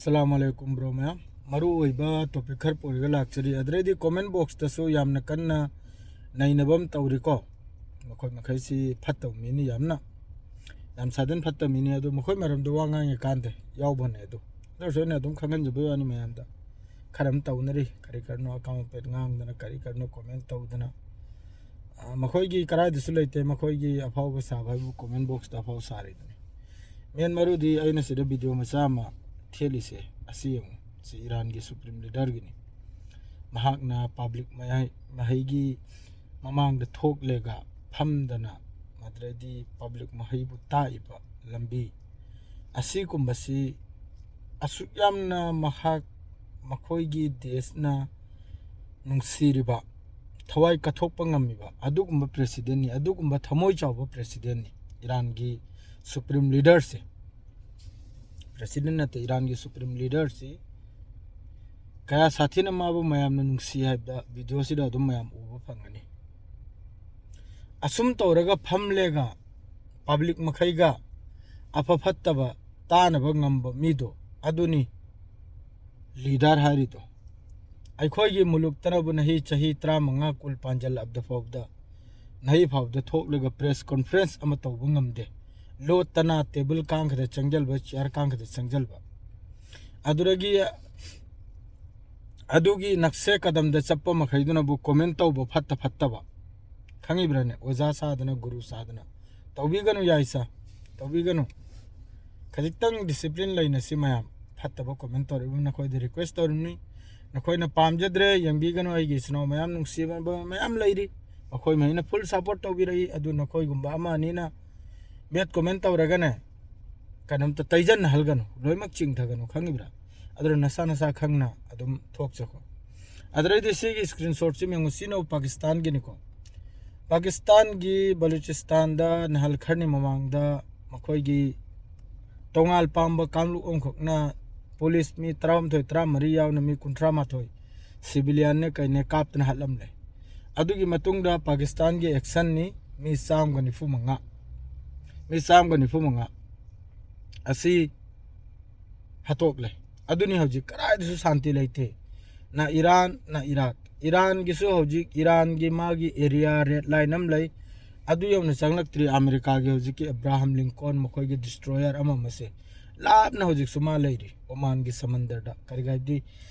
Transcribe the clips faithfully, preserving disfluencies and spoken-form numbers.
ꯑꯁꯂꯥꯃꯨ ꯑꯂꯥꯏꯀꯨꯝ bro ꯃꯌꯥꯝ꯫ ꯃꯔꯨ ꯑꯣꯏꯕ ꯇꯣꯄꯤꯛ ꯈꯔ ꯄꯨꯔꯒ ꯂꯥꯛꯆꯔꯤ꯫ ꯑꯗꯨꯗꯩꯗꯤ ꯀꯣꯃꯦꯟ ꯕꯣꯛꯁꯇꯁꯨ ꯌꯥꯝꯅ ꯀꯟꯅ ꯅꯩꯅꯕ ꯑꯃ ꯇꯧꯔꯤꯀꯣ꯫ ꯃꯈꯣꯏ ꯃꯈꯩꯁꯤ ꯐꯠꯇꯕ ꯃꯤꯅꯤ ꯌꯥꯝꯅ꯫ ꯌꯥꯝ ꯁꯥꯗꯟ ꯐꯠꯇꯕ ꯃꯤꯅꯤ꯫ ꯑꯗꯨ ꯃꯈꯣꯏ ꯃꯔꯝꯗ ꯋꯥ ꯉꯥꯡꯉꯤꯀꯥꯟꯗ ꯌꯥꯎꯕꯅꯦ꯫ ꯑꯗꯨ ꯑꯗꯨ ꯑꯣꯏꯔꯁꯨ ꯑꯩꯅ ꯑꯗꯨꯝ ꯈꯪꯍꯟꯖꯕꯒꯤ ꯋꯥꯅꯤ ꯃꯌꯥꯝꯗ꯫ ꯈꯔ ꯑꯃ ꯇꯧꯅꯔꯤ, ꯀꯔꯤ ꯀꯔꯤꯅꯣ ꯑꯀꯥꯝ ꯑꯄꯦꯠ ꯉꯥꯡꯗꯅ, ꯀꯔꯤ ꯀꯔꯤꯅꯣ ꯀꯣꯃꯦꯟ ꯇꯧꯗꯅ꯫ ꯑ, ꯃꯈꯣꯏꯒꯤ ꯀꯔꯥꯏꯗꯁꯨ ꯂꯩꯇꯦ꯫ ꯃꯈꯣꯏꯒꯤ ꯑꯐꯥꯎꯕ ꯁꯥꯕ ꯍꯥꯏꯕꯨ ꯀꯣꯃꯦꯟ ꯕꯣꯛꯁꯇ ꯑꯐꯥꯎ ꯁꯥꯔꯤꯗꯨꯅꯤ꯫ ꯃꯦꯟ ꯃꯔꯨꯗꯤ ꯑꯩꯅ ꯁꯤꯗ ꯚꯤꯗꯤꯑꯣ ꯃꯆꯥ ꯑꯃ ꯊꯦꯠꯂꯤꯁꯦ ꯑꯁꯤ ꯌꯦꯡꯉꯨ꯫ ꯁꯤ ꯏꯔꯥꯟꯒꯤ ꯁꯨꯄ꯭ꯔꯤꯝ ꯂꯤꯗꯔꯒꯤꯅꯤ꯫ ꯃꯍꯥꯛꯅ ꯄꯕ꯭ꯂꯤꯛ ꯃꯌꯥꯏ ꯃꯍꯩꯒꯤ ꯃꯃꯥꯡꯗ ꯊꯣꯛꯂꯒ ꯐꯝꯗꯅ, ꯑꯗꯨꯗꯩꯗꯤ ꯄꯕ꯭ꯂꯤꯛ ꯃꯍꯩꯕꯨ ꯇꯥꯛꯏꯕ ꯂꯝꯕꯤ ꯑꯁꯤꯒꯨꯝꯕꯁꯤ ꯑꯁꯨꯛ ꯌꯥꯝꯅ ꯃꯍꯥꯛ, ꯃꯈꯣꯏꯒꯤ ꯗꯦꯁꯅ ꯅꯨꯡꯁꯤꯔꯤꯕ, ꯊꯋꯥꯏ ꯀꯠꯊꯣꯛꯄ ꯉꯝꯃꯤꯕ ꯑꯗꯨꯒꯨꯝꯕ ꯄ꯭ꯔꯦꯁꯤꯗꯦꯟꯅꯤ, ꯑꯗꯨꯒꯨꯝꯕ ꯊꯃꯣꯏ ꯆꯥꯎꯕ ꯄ꯭ꯔꯦꯁꯤꯗꯦꯟꯅꯤ ꯏꯔꯥꯟꯒꯤ ꯁꯨꯄ꯭ꯔꯤꯝ ꯂꯤꯗꯔꯁꯦ꯫ ꯄ꯭ꯔꯦꯁꯤꯗꯦꯟ ꯅꯠꯇꯦ, ꯏꯔꯥꯟꯒꯤ ꯁꯨꯄ꯭ꯔꯤꯝ ꯂꯤꯗꯔꯁꯤ ꯀꯌꯥ ꯁꯥꯊꯤꯅ ꯃꯥꯕꯨ ꯃꯌꯥꯝꯅ ꯅꯨꯡꯁꯤ ꯍꯥꯏꯕꯗ ꯚꯤꯗꯤꯑꯣꯁꯤꯗ ꯑꯗꯨꯝ ꯃꯌꯥꯝ ꯎꯕ ꯐꯪꯒꯅꯤ꯫ ꯑꯁꯨꯝ ꯇꯧꯔꯒ ꯐꯝꯂꯦꯒ ꯄꯕ꯭ꯂꯤꯛ ꯃꯈꯩꯒ ꯑꯐ ꯐꯠꯇꯕ ꯇꯥꯅꯕ ꯉꯝꯕ ꯃꯤꯗꯣ ꯑꯗꯨꯅꯤ ꯂꯤꯗꯔ ꯍꯥꯏꯔꯤꯗꯣ꯫ ꯑꯩꯈꯣꯏꯒꯤ ꯃꯨꯂꯨꯛꯇꯅꯕꯨ ꯅꯍꯤ ꯆꯍꯤ ꯇꯔꯥꯃꯉꯥ ꯀꯨꯟ ꯄꯥꯟꯖꯜꯂꯛꯑꯕꯗ ꯐꯥꯎꯕꯗ, ꯅꯍꯤ ꯐꯥꯎꯕꯗ ꯊꯣꯛꯂꯒ ꯄ꯭ꯔꯦꯁ ꯀꯣꯟꯐ꯭ꯔꯦꯟꯁ ꯑꯃ ꯇꯧꯕ ꯉꯝꯗꯦ꯫ ꯂꯣꯠꯇꯅ ꯇꯦꯕꯜ ꯀꯥꯡꯈꯗ ꯆꯪꯁꯤꯜꯕ, ꯆꯤꯌꯥꯔ ꯀꯥꯡꯈꯗ ꯆꯪꯁꯤꯜꯕ꯫ ꯑꯗꯨꯗꯒꯤ ꯑꯗꯨꯒꯤ ꯅꯛꯁꯦ ꯀꯗꯝꯗ ꯆꯠꯄ ꯃꯈꯩꯗꯨꯅꯕꯨ ꯀꯣꯃꯦꯟ ꯇꯧꯕ ꯐꯠꯇ ꯐꯠꯇꯕ꯫ ꯈꯪꯉꯤꯕ꯭ꯔꯥꯅꯦ? ꯑꯣꯖꯥ ꯁꯥꯗꯅ, ꯒꯨꯔꯨ ꯁꯥꯗꯅ꯫ ꯇꯧꯕꯤꯒꯅꯨ ꯌꯥꯏꯁꯥ, ꯇꯧꯕꯤꯒꯅꯨ꯫ ꯈꯖꯤꯛꯇꯪ ꯗꯤꯁꯤꯄ꯭ꯂꯤꯟ ꯂꯩꯅꯁꯤ ꯃꯌꯥꯝ꯫ ꯐꯠꯇꯕ ꯀꯣꯃꯦꯟ ꯇꯧꯔꯤꯕ ꯅꯈꯣꯏꯗ ꯔꯤꯀ꯭ꯋꯦꯁ ꯇꯧꯔꯤꯕꯅꯤ꯫ ꯅꯈꯣꯏꯅ ꯄꯥꯝꯖꯗ꯭ꯔꯦ, ꯌꯦꯡꯕꯤꯒꯅꯨ꯫ ꯑꯩꯒꯤ ꯏꯆꯤꯟ ꯏꯅꯥꯎ ꯃꯌꯥꯝ, ꯅꯨꯡꯁꯤꯕ ꯃꯌꯥꯝ ꯂꯩꯔꯤ, ꯃꯈꯣꯏ ꯃꯈꯩꯅ ꯐꯨꯜ ꯁꯞꯄꯣꯔꯠ ꯇꯧꯕꯤꯔꯛꯏ꯫ ꯑꯗꯨ ꯅꯈꯣꯏꯒꯨꯝꯕ ꯑꯃ ꯑꯅꯤꯅ ꯕꯦꯠ ꯀꯣꯃꯦꯟ ꯇꯧꯔꯒꯅꯦ, ꯀꯩꯅꯣꯝꯇ ꯇꯩꯖꯟꯅꯍꯜꯒꯅꯨ, ꯂꯣꯏꯅꯃꯛ ꯆꯤꯡꯊꯒꯅꯨ, ꯈꯪꯉꯤꯕ꯭ꯔꯥ? ꯑꯗꯨꯅ ꯅꯁꯥ ꯅꯁꯥ ꯈꯪꯅ ꯑꯗꯨꯝ ꯊꯣꯛꯆꯈꯣ꯫ ꯑꯗꯨꯗꯩꯗꯤ ꯁꯤꯒꯤ ꯁ꯭ꯀ꯭ꯔꯤꯟ ꯁꯣꯠꯁꯤ ꯌꯦꯡꯉꯨ, ꯁꯤꯅ ꯄꯥꯀꯤꯁꯇꯥꯟꯒꯤꯅꯤꯀꯣ꯫ ꯄꯥꯀꯤꯁꯇꯥꯟꯒꯤ ꯕꯂꯨꯆꯤꯁꯇꯥꯟꯗ ꯅꯍꯥꯜ ꯈꯔꯅꯤ ꯃꯃꯥꯡꯗ ꯃꯈꯣꯏꯒꯤ ꯇꯣꯉꯥꯜ ꯄꯥꯝꯕ ꯀꯥꯡꯂꯨꯞ ꯑꯃꯈꯛꯅ ꯄꯨꯂꯤꯁ ꯃꯤ ꯇꯔꯥꯍꯨꯝꯗꯣꯏ, ꯇꯔꯥꯃꯔꯤ ꯌꯥꯎꯅ ꯃꯤ ꯀꯨꯟꯊ꯭ꯔꯥ ꯃꯥꯊꯣꯏ ꯁꯤꯚꯤꯂꯤꯌꯟꯅ ꯀꯩꯅꯦ ꯀꯥꯞꯇꯅ ꯍꯥꯠꯂꯝꯂꯦ꯫ ꯑꯗꯨꯒꯤ ꯃꯇꯨꯡꯗ ꯄꯥꯀꯤꯁꯇꯥꯟꯒꯤ ꯑꯦꯛꯁꯟꯅꯤ, ꯃꯤ ꯆꯥꯝꯃꯒ ꯅꯤꯐꯨ ꯃꯉꯥ, ꯃꯤ ꯆꯥꯝꯃꯒ ꯅꯤꯐꯨ ꯃꯉꯥ ꯑꯁꯤ ꯍꯥꯠꯇꯣꯛꯂꯦ꯫ ꯑꯗꯨꯅꯤ ꯍꯧꯖꯤꯛ ꯀꯗꯥꯏꯗꯁꯨ ꯁꯥꯟꯇꯤ ꯂꯩꯇꯦ꯫ ꯅ ꯏꯔꯥꯟ, ꯅ ꯏꯔꯥꯛ꯫ ꯏꯔꯥꯟꯒꯤꯁꯨ ꯍꯧꯖꯤꯛ ꯏꯔꯥꯟꯒꯤ ꯃꯥꯒꯤ ꯑꯦꯔꯤꯌꯥ ꯔꯦꯗ ꯂꯥꯏꯟ ꯑꯃ ꯂꯩ꯫ ꯑꯗꯨ ꯌꯧꯅ ꯆꯪꯂꯛꯇ꯭ꯔꯤ ꯑꯃꯦꯔꯤꯀꯥꯒꯤ ꯍꯧꯖꯤꯛꯀꯤ ꯑꯦꯕ꯭ꯔꯥꯍꯝ ꯂꯤꯡꯀꯣꯟ ꯃꯈꯣꯏꯒꯤ ꯗꯤꯁꯇ꯭ꯔꯣꯌꯔ ꯑꯃ ꯑꯃꯁꯦ꯫ ꯂꯥꯞꯅ ꯍꯧꯖꯤꯛꯁꯨ ꯃꯥ ꯂꯩꯔꯤ ꯑꯣꯃꯥꯟꯒꯤ ꯁꯃꯟꯗꯔꯗ꯫ ꯀꯔꯤꯒꯤ ꯍꯥꯏꯕꯗꯤ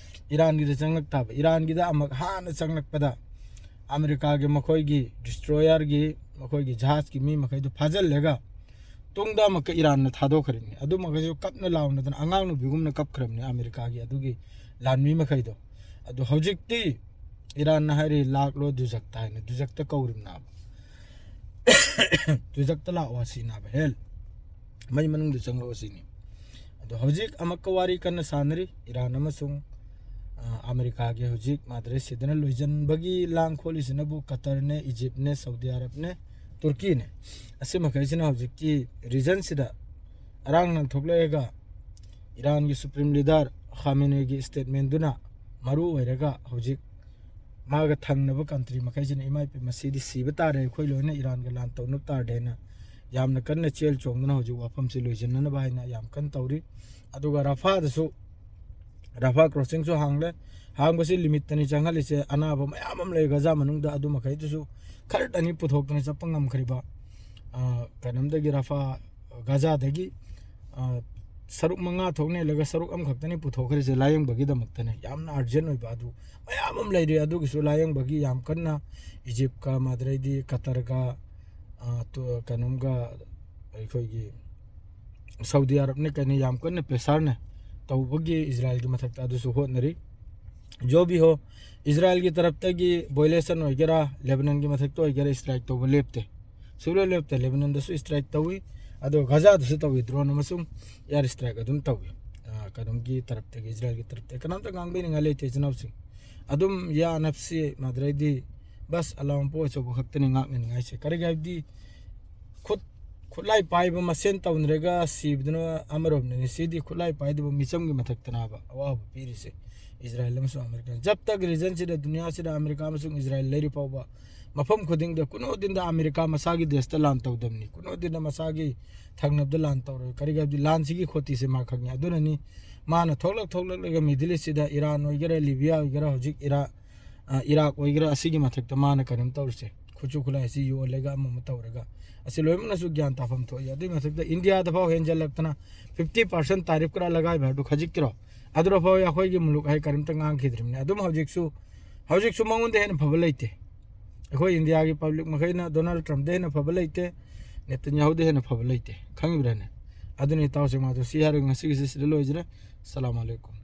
ꯏꯔꯥꯟꯒꯤꯗ ꯆꯪꯂꯛ ꯇꯥꯕ꯫ ꯏꯔꯥꯟꯒꯤꯗ ꯑꯃꯨꯛ ꯍꯥꯟꯅ ꯆꯪꯂꯛꯄꯗ ꯑꯃꯦꯔꯤꯀꯥꯒꯤ ꯃꯈꯣꯏꯒꯤ ꯗꯤꯁꯇ꯭ꯔꯣꯌꯔꯒꯤ ꯃꯈꯣꯏꯒꯤ ꯖꯍꯥꯖꯀꯤ ꯃꯤ ꯃꯈꯩꯗꯨ ꯐꯥꯖꯤꯜꯂꯒ ꯇꯨꯡꯗ ꯑꯃꯨꯛꯀ ꯏꯔꯥꯟꯅ ꯊꯥꯗꯣꯛꯈ꯭ꯔꯤꯅꯤ꯫ ꯑꯗꯨꯃꯈꯩꯁꯨ ꯀꯞꯅ ꯂꯥꯎꯅꯗꯅ ꯑꯉꯥꯡ ꯅꯨꯕꯤꯒꯨꯝꯅ ꯀꯞꯈ꯭ꯔꯕꯅꯤ ꯑꯃꯦꯔꯤꯀꯥꯒꯤ ꯑꯗꯨꯒꯤ ꯂꯥꯟꯃꯤ ꯃꯈꯩꯗꯣ꯫ ꯑꯗꯨ ꯍꯧꯖꯤꯛꯇꯤ ꯏꯔꯥꯟꯅ ꯍꯥꯏꯔꯤ ꯂꯥꯛꯂꯣ ꯗꯨꯖꯛꯇ ꯍꯥꯏꯅ, ꯗꯨꯖꯛꯇ ꯀꯧꯔꯤꯕꯅꯦꯕ꯫ ꯗꯨꯖꯛꯇ ꯂꯥꯛꯑꯣ ꯁꯤꯅꯦꯕ, ꯍꯦꯜ ꯃꯩ ꯃꯅꯨꯡꯗ ꯆꯪꯂꯛꯑꯣ ꯁꯤꯅꯤ꯫ ꯑꯗꯣ ꯍꯧꯖꯤꯛ ꯑꯃꯨꯛꯀ ꯋꯥꯔꯤ ꯀꯟꯅ ꯁꯥꯟꯅꯔꯤ ꯏꯔꯥꯟ ꯑꯃꯁꯨꯡ, ꯑ, ꯑꯃꯦꯔꯤꯀꯥꯒꯤ꯫ ꯍꯧꯖꯤꯛ ꯃꯥꯗ꯭ꯔꯦ ꯁꯤꯗꯅ ꯂꯣꯏꯖꯟꯕꯒꯤ ꯂꯥꯡ ꯈꯣꯠꯂꯤꯁꯤꯅꯕꯨ ꯀꯇꯔꯅꯦ, ꯏꯖꯤꯞꯅꯦ, ꯁꯧꯗꯤ ꯑꯔꯕꯅꯦ, ꯇꯨꯔꯀꯤꯅꯦ꯫ ꯑꯁꯤ ꯃꯈꯩꯁꯤꯅ ꯍꯧꯖꯤꯛꯀꯤ ꯔꯤꯖꯟꯁꯤꯗ ꯑꯔꯥꯡ ꯂꯥꯡꯊꯣꯛꯂꯛꯑꯒ ꯏꯔꯥꯟꯒꯤ ꯁꯨꯄ꯭ꯔꯤꯝ ꯂꯤꯗꯔ ꯈꯥꯃꯦꯅꯦꯒꯤ ꯁ꯭ꯇꯦꯠꯃꯦꯟꯗꯨꯅ ꯃꯔꯨ ꯑꯣꯏꯔꯒ ꯍꯧꯖꯤꯛ ꯃꯥꯒ ꯊꯪꯅꯕ ꯀꯟꯇ꯭ꯔꯤ ꯃꯈꯩꯁꯤꯅ ꯏꯃꯥ ꯏꯄꯦꯝ ꯃꯁꯤꯗꯤ ꯁꯤꯕ ꯇꯥꯔꯦ, ꯑꯩꯈꯣꯏ ꯂꯣꯏꯅ ꯏꯔꯥꯟꯒ ꯂꯥꯟ ꯇꯧꯅꯕ ꯇꯥꯔꯗꯤ ꯍꯥꯏꯅ ꯌꯥꯝꯅ ꯀꯟꯅ ꯆꯦꯜ ꯆꯣꯡꯗꯨꯅ ꯍꯧꯖꯤꯛ ꯋꯥꯐꯝꯁꯤ ꯂꯣꯏꯁꯤꯟꯅꯅꯕ ꯍꯥꯏꯅ ꯌꯥꯝ ꯀꯟꯅ ꯇꯧꯔꯤ꯫ ꯑꯗꯨꯒ ꯔꯐꯥꯗꯁꯨ, ꯔꯐꯥ ꯀ꯭ꯔꯣꯁꯤꯡꯁꯨ ꯍꯥꯡꯂꯦ꯫ ꯍꯥꯡꯕꯁꯤ ꯂꯤꯃꯤꯠꯇꯅꯤ ꯆꯪꯍꯜꯂꯤꯁꯦ꯫ ꯑꯅꯥꯕ ꯃꯌꯥꯝ ꯑꯃ ꯂꯩ ꯒꯖꯥ ꯃꯅꯨꯡꯗ, ꯑꯗꯨ ꯃꯈꯩꯗꯨꯁꯨ ꯈꯔꯇꯅꯤ ꯄꯨꯊꯣꯛꯇꯅ ꯆꯠꯄ ꯉꯝꯈ꯭ꯔꯤꯕ꯫ ꯑ, ꯀꯩꯅꯣꯝꯗꯒꯤ ꯔꯐꯥ ꯒꯖꯥꯗꯒꯤ, ꯑ, ꯁꯔꯨꯛ ꯃꯉꯥ ꯊꯣꯛꯅ ꯍꯦꯜꯂꯒ ꯁꯔꯨꯛ ꯑꯃꯈꯛꯇꯅꯤ ꯄꯨꯊꯣꯛꯈ꯭ꯔꯤꯁꯦ ꯂꯥꯌꯦꯡꯕꯒꯤꯗꯃꯛꯇꯅꯦ꯫ ꯌꯥꯝꯅ ꯑꯔꯖꯦꯟ ꯑꯣꯏꯕ ꯑꯗꯨ ꯃꯌꯥꯝ ꯑꯃ ꯂꯩꯔꯤ꯫ ꯑꯗꯨꯒꯤꯁꯨ ꯂꯥꯌꯦꯡꯕꯒꯤ ꯌꯥꯝ ꯀꯟꯅ ꯏꯖꯤꯞꯀ, ꯃꯗ꯭ꯔꯩꯗꯤ ꯀꯇꯔꯒ, ꯑ, ꯇꯨ-, ꯀꯩꯅꯣꯝꯒ ꯑꯩꯈꯣꯏꯒꯤ ꯁꯧꯗꯤ ꯑꯔꯕꯅ ꯀꯩꯅ ꯌꯥꯝ ꯀꯟꯅ ꯄ꯭ꯔꯦꯁꯔꯅꯦ ꯇꯧꯕꯒꯤ ꯏꯖꯔꯥꯏꯜꯒꯤ ꯃꯊꯛꯇ ꯑꯗꯨꯁꯨ ꯍꯣꯠꯅꯔꯤ꯫ ꯖꯣꯕꯤ ꯍꯣ, ꯏꯖꯔꯥꯏꯜꯒꯤ ꯇꯔꯞꯇꯒꯤ ꯚꯣꯏꯂꯦꯁꯟ ꯑꯣꯏꯒꯦꯔꯥ, ꯂꯦꯕꯅꯟꯒꯤ ꯃꯊꯛꯇ ꯑꯣꯏꯒꯦꯔꯥ, ꯁ꯭ꯇ꯭ꯔꯥꯏꯛ ꯇꯧꯕ ꯂꯦꯞꯇꯦ꯫ ꯁꯨꯡꯂꯦꯞ ꯂꯦꯞꯇꯦ꯫ ꯂꯦꯕꯅꯟꯗꯁꯨ ꯁ꯭ꯇ꯭ꯔꯥꯏꯛ ꯇꯧꯏ, ꯑꯗꯨꯒ ꯒꯖꯥꯗꯁꯨ ꯇꯧꯏ, ꯗ꯭ꯔꯣꯟ ꯑꯃꯁꯨꯡ ꯑꯦꯌꯔ ꯁ꯭ꯇ꯭ꯔꯥꯏꯛ ꯑꯗꯨꯝ ꯇꯧꯏ꯫ ꯑ, ꯀꯩꯅꯣꯝꯒꯤ ꯇꯔꯞꯇꯒꯤ, ꯏꯖꯔꯥꯏꯜꯒꯤ ꯇꯔꯞꯇꯒꯤ ꯀꯅꯥꯝꯇ ꯉꯥꯡꯕꯤꯅꯤꯡꯉꯥꯏ ꯂꯩꯇꯦ, ꯏꯆꯤꯟ ꯏꯅꯥꯎꯁꯤꯡ꯫ ꯑꯗꯨꯝ ꯌꯥ ꯅꯞꯁꯤ ꯃꯗ꯭ꯔꯩꯗꯤ ꯕꯁ ꯑꯂꯥꯎ ꯄꯣ ꯑꯆꯧꯕ ꯈꯛꯇꯅꯤ ꯉꯥꯛꯅꯅꯤꯡꯉꯥꯏꯁꯦ꯫ ꯀꯔꯤꯒꯤ ꯍꯥꯏꯕꯗꯤ ꯈꯨꯠ, ꯈꯨꯠꯂꯥꯏ ꯄꯥꯏꯕ ꯃꯁꯦꯟ ꯇꯧꯅꯔꯒ ꯁꯤꯕꯗꯨꯅ ꯑꯃꯔꯣꯝꯗꯅꯤ꯫ ꯁꯤꯗꯤ ꯈꯨꯠꯂꯥꯏ ꯄꯥꯏꯗꯕ ꯃꯤꯆꯝꯒꯤ ꯃꯊꯛꯇꯅꯦꯕ ꯑꯋꯥꯕ ꯄꯤꯔꯤꯁꯦ꯫ ꯏꯖꯔꯥꯏꯜ ꯑꯃꯁꯨꯡ ꯑꯃꯦꯔꯤꯀꯥ꯫ ꯖꯕ ꯇꯛ ꯔꯤꯖꯟꯁꯤꯗ, ꯗꯨꯅꯤꯌꯥꯁꯤꯗ ꯑꯃꯦꯔꯤꯀꯥ ꯑꯃꯁꯨꯡ ꯏꯖꯔꯥꯏꯜ ꯂꯩꯔꯤ ꯐꯥꯎꯕ ꯃꯐꯝ ꯈꯨꯗꯤꯡꯗ ꯀꯨꯅꯣ ꯗꯤꯟꯗ ꯑꯃꯦꯔꯤꯀꯥ ꯃꯁꯥꯒꯤ ꯗꯦꯁꯇ ꯂꯥꯟ ꯇꯧꯗꯕꯅꯤ꯫ ꯀꯨꯅꯣ ꯗꯤꯟꯗ ꯃꯁꯥꯒꯤ ꯊꯪꯅꯕꯗ ꯂꯥꯟ ꯇꯧꯔꯣꯏ꯫ ꯀꯔꯤꯒꯤ ꯍꯥꯏꯕꯗꯤ ꯂꯥꯟꯁꯤꯒꯤ ꯈꯣꯇꯤꯁꯦ ꯃꯥ ꯈꯪꯉꯤ꯫ ꯑꯗꯨꯅꯅꯤ ꯃꯥꯅ ꯊꯣꯛꯂꯛ ꯊꯣꯛꯂꯛꯂꯒ Middle East ꯁꯤꯗ ꯏꯔꯥꯟ ꯑꯣꯏꯒꯦꯔꯥ, ꯂꯤꯕꯤꯌꯥ ꯑꯣꯏꯒꯦꯔꯥ, ꯍꯧꯖꯤꯛ ꯏꯔꯥ-, ꯑ, ꯏꯔꯥꯛ ꯑꯣꯏꯒꯦꯔꯥ, ꯑꯁꯤꯒꯤ ꯃꯊꯛꯇ ꯃꯥꯅ ꯀꯔꯤꯝ ꯇꯧꯔꯤꯁꯦ, ꯈꯨꯠꯁꯨ ꯈꯨꯠꯂꯥꯏ ꯑꯁꯤ ꯌꯣꯜꯂꯒ ꯑꯃ ꯑꯃ ꯇꯧꯔꯒ, ꯑꯁꯤ ꯂꯣꯏꯅꯃꯛꯅꯁꯨ ꯒ꯭ꯌꯥꯟ ꯇꯥꯐꯝ ꯊꯣꯛꯏ꯫ ꯑꯗꯨꯒꯤ ꯃꯊꯛꯇ ꯏꯟꯗꯤꯌꯥꯗ ꯐꯥꯎ ꯍꯦꯟꯖꯜꯂꯛꯇꯅ fifty percent tariff ꯈꯔ ꯂꯒꯥꯏꯕ ꯍꯥꯏꯕꯗꯨ ꯈꯖꯤꯛꯀꯤꯔꯣ? ꯑꯗꯨꯗ ꯐꯥꯎ ꯑꯩꯈꯣꯏꯒꯤ ꯃꯨꯂꯨꯛ ꯍꯥꯏ ꯀꯔꯤꯝꯇ ꯉꯥꯡꯈꯤꯗ꯭ꯔꯤꯕꯅꯤ꯫ ꯑꯗꯨꯝ ꯍꯧꯖꯤꯛꯁꯨ, ꯍꯧꯖꯤꯛꯁꯨ ꯃꯉꯣꯟꯗ ꯍꯦꯟꯅ ꯐꯕ ꯂꯩꯇꯦ꯫ ꯑꯩꯈꯣꯏ ꯏꯟꯗꯤꯌꯥꯒꯤ ꯄꯕ꯭ꯂꯤꯛ ꯃꯈꯩꯅ ꯗꯣꯅꯥꯜꯗ ꯇ꯭ꯔꯝꯞꯇ ꯍꯦꯟꯅ ꯐꯕ ꯂꯩꯇꯦ, ꯅꯦꯇꯟꯌꯥꯍꯨꯗ ꯍꯦꯟꯅ ꯐꯕ ꯂꯩꯇꯦ꯫ ꯈꯪꯉꯤꯕ꯭ꯔꯥꯅꯦ? ꯑꯗꯨꯅꯤ ꯏꯇꯥꯎꯁꯤꯡ, ꯃꯥꯗꯣ ꯁꯤ ꯍꯥꯏꯔꯒ ꯉꯁꯤꯒꯤꯁꯤ ꯁꯤꯗ ꯂꯣꯏꯖꯔꯦ꯫ ꯑꯁꯂꯥꯃꯨ ꯑꯂꯩꯀꯨꯝ꯫